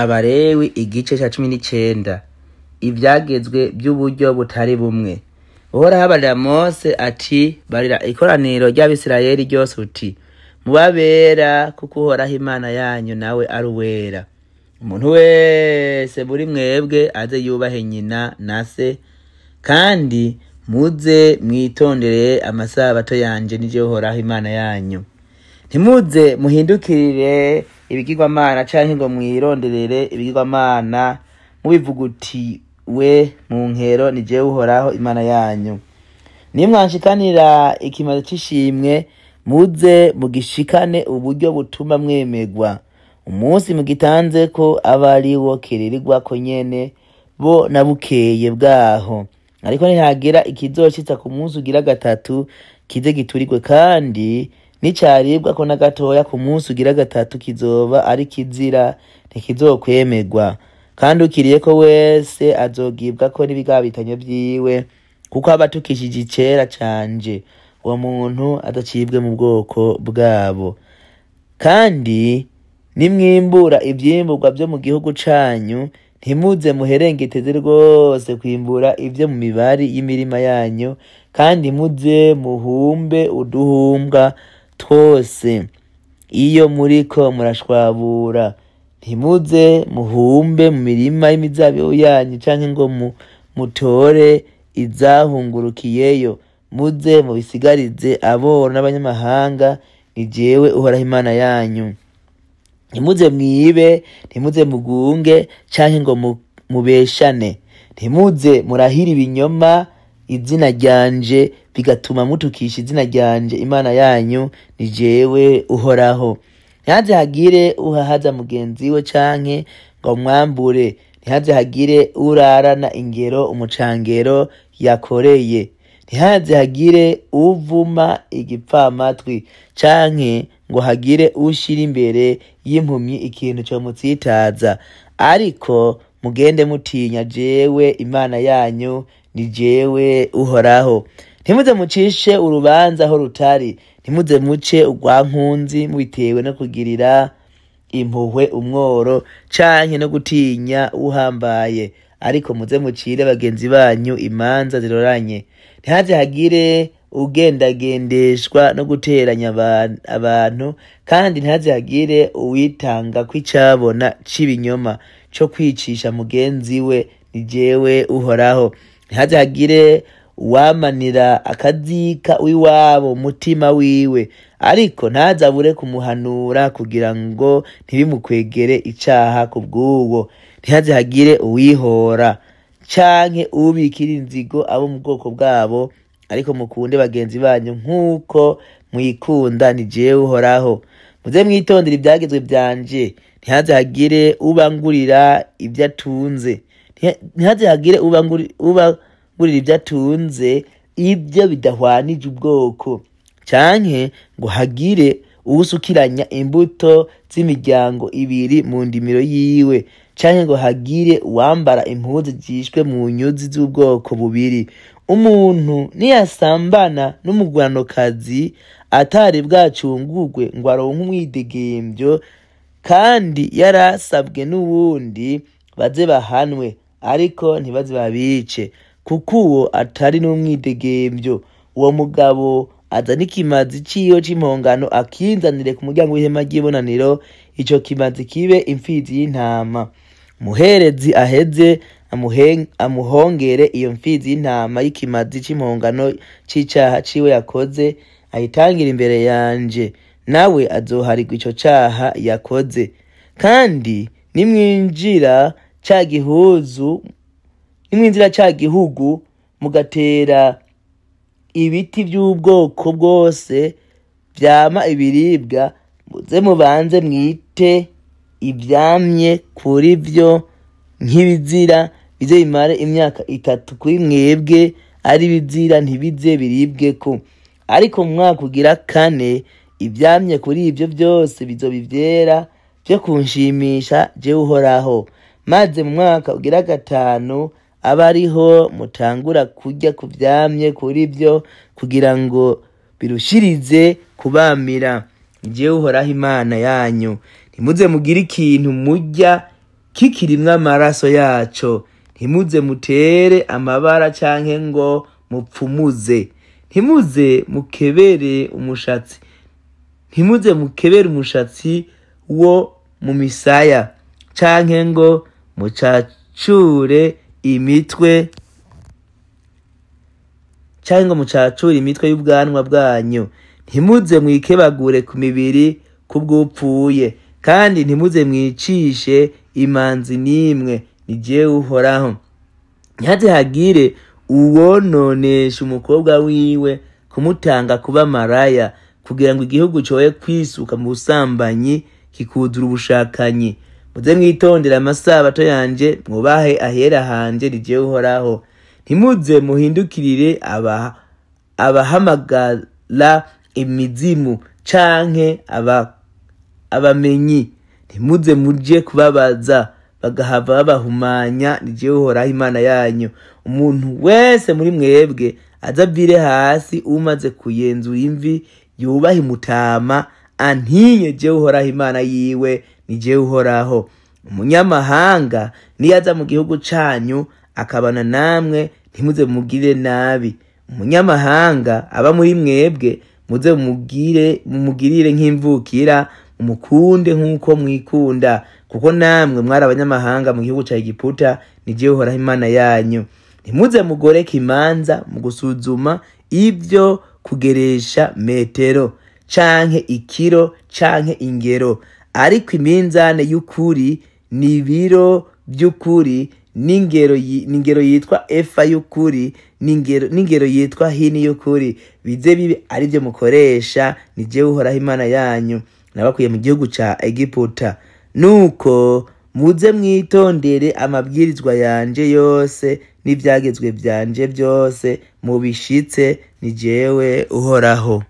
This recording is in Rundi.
Abalewi igice ca 19. Ivyagezwe vy'uburyo butari bumwe. Uhoraho abarira Mose ati: barira ikoraniro ry'Abisirayeli ryose uti: mube abera, kuko Uhoraho Imana yanyu nawe ari uwera. Umuntu wese muri mwebwe aze yubahe nyina na se, kandi muze mwitondere amasabato yanje, nije Uhoraho Imana yanyu. Ntimuze muhindukirire ibigirwamana canke ngo mwironderere ibigirwamana mubivugutiwe mu nkero, ni jewe Uhoraho Imana yanyu. Nimwanshikanira ikimazi c'ishimwe, muze mugishikane uburyo butuma mwemerwa. Umunsi mugitanzeko abe ari wo kiririrwako nyene, bo na bukeye bwaho. Ariko nihagira ikizoshitsa ku munsi ugira gatatu, kize giturirwe, kandi nicaribwako na gatoya ku munsi ugira gatatu kizoba ari kizira, ntikizokwemerwa. Kandi ukiriyeko wese azogibwako n'ibigabitanyo vyiwe, kuko aba atukishije icera canje. Uwo muntu adacibwe mu bwoko bwabo. Kandi nimwimbura ivyimburwa vyo mu gihugu canyu, ntimuze muherengeteze rwose kwimbura ivyo mu mibari y'imirima yanyu, kandi muze muhumbe uduhumbwa twose. Iyo muriko murashwabura, ntimuze muhumbe mu mirima y'imizabibu yanyu canke ngo mutore izahungurukiyeyo, muze mubisigarize aboro n'abanyamahanga, ni jewe Uhoraho Imana yanyu. Ntimuze mwibe, ntimuze mugunge canke ngo mubeshane, ntimuze murahire ibinyoma izina ryanje, bigatuma mutukisha izina ryanje Imana yanyu, ni jewe Uhoraho. Ntihaze hagire uhahaza mugenzi we canke ngo mwambure, ntihaze hagire urarana ingero umucangero yakoreye, ntihaze hagire uvuma igipfamatwi canke ngo hagire ushira imbere y'impumyi ikintu comutsitaza, ariko mugende mutinya jewe Imana yanyu, ni jewe Uhoraho. Ntimuze mucishe urubanza aho rutari, ntimuze muce urwankunzi mubitewe no kugirira impuhwe umworo canke no gutinya uhambaye, ariko muze mucire bagenzi banyu imanza ziroranye. Ntihaze hagire ugendagendeshwa no guteranya abantu, kandi ntihaze hagire uwitanga kw'icabona c'ibinyoma co kwicisha mugenzi we, ni jewe Uhoraho. Ntihaze hagire uwamanira akazika w'iwabo mutima wiwe, ariko ntazabure kumuhanura kugira ngo ntibimukwegere icaha kubw'uwo. Ntihaze hagire uwihora canke ubikira inzigo abo mu bwoko bwabo, ariko mukunde bagenzi banyu nk'uko mwikunda, ni jewe Uhoraho. Muze mwitondere ivyagezwe vyanje, ntihaze hagire ubangurira ivyo atunze, ntihaze hagire ubangurira ivyo atunze ivyo bidahwanije ubwoko, canke ngo hagire uwusukiranya imbuto z'imiryango ibiri mu ndimiro yiwe, canke ngo hagire uwambara impuzu zishwe mu nyuzi z'ubwoko bubiri. Umuntu niyasambana n'umugwanokazi atari bwacungurwe ngo aronke umwidegemvyo, kandi yarasabwe n'uwundi, baze bahanwe, ariko ntibaze babice, kuko uwo atari n'umwidegemvyo. Uwo mugabo azane ikimazi ciwe c'impongano akinzanire ku muryango w'ihema ry'ibonaniro, ico kimazi kibe imfizi y'intama. Umuherezi aheze amuhongere iyo mfizi y'intama y'ikimazi c'impongano c'icaha ciwe yakoze, ayitangire imbere yanje, nawe azoharirwa ico caha yakoze. Kandi nimwinjira ca gihuzu, nimwinjira ca gihugu mugatera ibiti vy'ubwoko bwose vyama ibiribwa, muze mubanze mwite ivyamye kuri vyo nk'ibizira, bize bimare imyaka 3 kuri mwebwe ari bizira, ntibize biribweko. Ariko mu mwaka ugira 4 ivyamye kuri ivyo vyose bizoba ivyera vyo kunshimisha jewe Uhoraho. Maze mu mwaka ugira 5 abe ariho mutangura kurya ku vyamye kuri vyo, kugira ngo birushirize kubamira. Jewe Uhoraho Imana yanyu. Ntimuze mugire ikintu murya kikirimwo amaraso yaco. Ntimuze mutere amabara canke ngo mupfumuze. Ntimuze mukebere umushatsi, ntimuze mukebere umushatsi wo mu misaya canke ngo mucacure imitwe, canke ngo mucacure imitwe y'ubwanwa bwanyu. Ntimuze mwikebagure ku mibiri kubw'upfuye, kandi ntimuze mwicishe imanzi n'imwe. Ni jewe Uhoraho. Ntihaze hagire uwononesha umukobwa wiwe kumutanga kuba maraya, kugira ngo igihugu coye kwisuka mu busambanyi kikuzura ubushakanyi. Muze mwitondere amasabato yanje, mwubahe ahera hanje. Ni jewe Uhoraho. Ntimuze muhindukirire abahamagara imizimu canke abamenyi. Ntimuze muje kubabaza, bagahava babahumanya. Ni jewe Uhoraho Imana yanyu. Umuntu wese muri mwebwe azavire hasi umaze kuyenzura imvi, yubahe umutama, antinye jewe Uhoraho Imana yiwe. Ni jewe Uhoraho. Umunyamahanga niyaza mu gihugu canyu akabana namwe, ntimuze mugire nabi. Umunyamahanga aba muri mwebwe, muze mumugirire nk'imvukira, mumukunde nk'uko mwikunda, kuko namwe mwari abanyamahanga mu gihugu ca Egiputa. Ni jewe Uhoraho Imana yanyu. Ntimuze mugoreke imanza mu gusuzuma ivyo kugeresha metero canke ikiro canke ingero, ariko iminzane y'ukuri n'ibiro by'ukuri n'ingero yitwa efa y'ukuri n'ingero yitwa hini y'ukuri, bize bibe arivyo mukoresha. Ni jewe Uhoraho Imana yanyu, nabakuye mu gihugu ca Egiputa. Nuko muze mwitondere amabwirizwa yanje yose n'ivyagezwe vyanje vyose, mubishitse. Ni jewe Uhoraho.